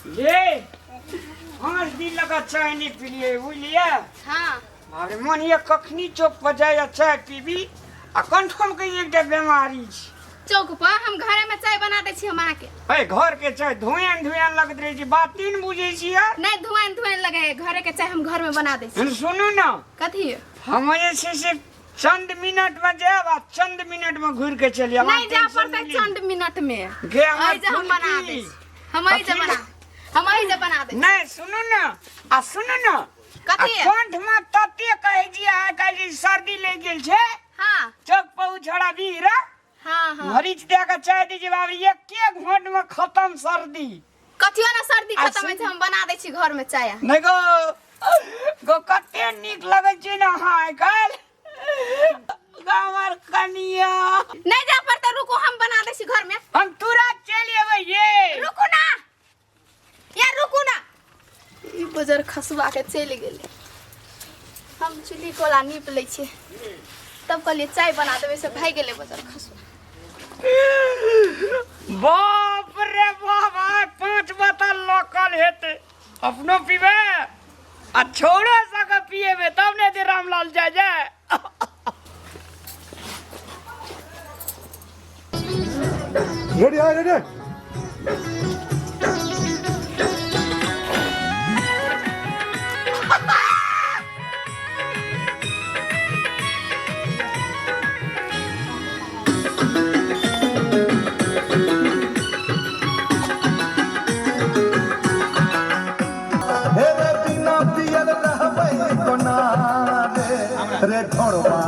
ये 5 दिन लगा चाय नहीं पीलिए, बुझलिए? हाँ। अरे मन ये कखनी चौक पर जाय आ चाय पीबी आ कंठम के एकटा बीमारी छै। चौक पर? हम घरे में चाय बना दै छी हम अहाँके। ए, घर के चाय धुआं धुआं लगैत रहै छै, बात तीन बुझै छी यार। नहि धुआं धुआं लगे है, घरे के चाय हम घर में बना दै छी। सुनू ने। कथी? हम जे छै से चंद मिनट में जायब आ चंद मिनट में घुर के चलि आयब। नहीं जा पड़तै चंद मिनट में। गे हमर एहि जे हम बना दै फुलकी। छी, हम एहि जे कथी? बना, हम एहि जे बना दै छी। नहीं, सुनू ने, आ सुनू ने। कथी? आ कंठ में तते कहै छी अहाँ काल्हि जे सर्दी लागि गेल छै। चौक पर उ छोड़ा बीर हाँ हाँ मरीच दे के चाय दीजिए बाबू, एक घंट में खत्म सर्दी। कथियो ना सर्दी आ खत्म होइ छै, हम बना दै छी घर में चाय। नहि गो गो, कते नीक लगै छै ने अहाँ आइ काल्हि हमर कनिया। नहीं जा पड़तै, रुकू, हम बना दै छी घर में। हम तुरंत चलि अबै ये। रुकू ना यार, रुकू ना। ई बजर खसुआ के चलि गेलै। हम चुल्ही कोला नीप लै छियै, तब कहलियै चाय बना देबै, से भागि गेलै बजर खसुआ। बाप रे बाप, आइ 5 बोतल लोकल हेतै। अपनो पीबै आ छोड़ो सके पिएबै, तब ने जे रामलाल जाय जाय। Ready I, ready. हे रे, बिना पियल रहबै कोना रे, रे ढोरबा।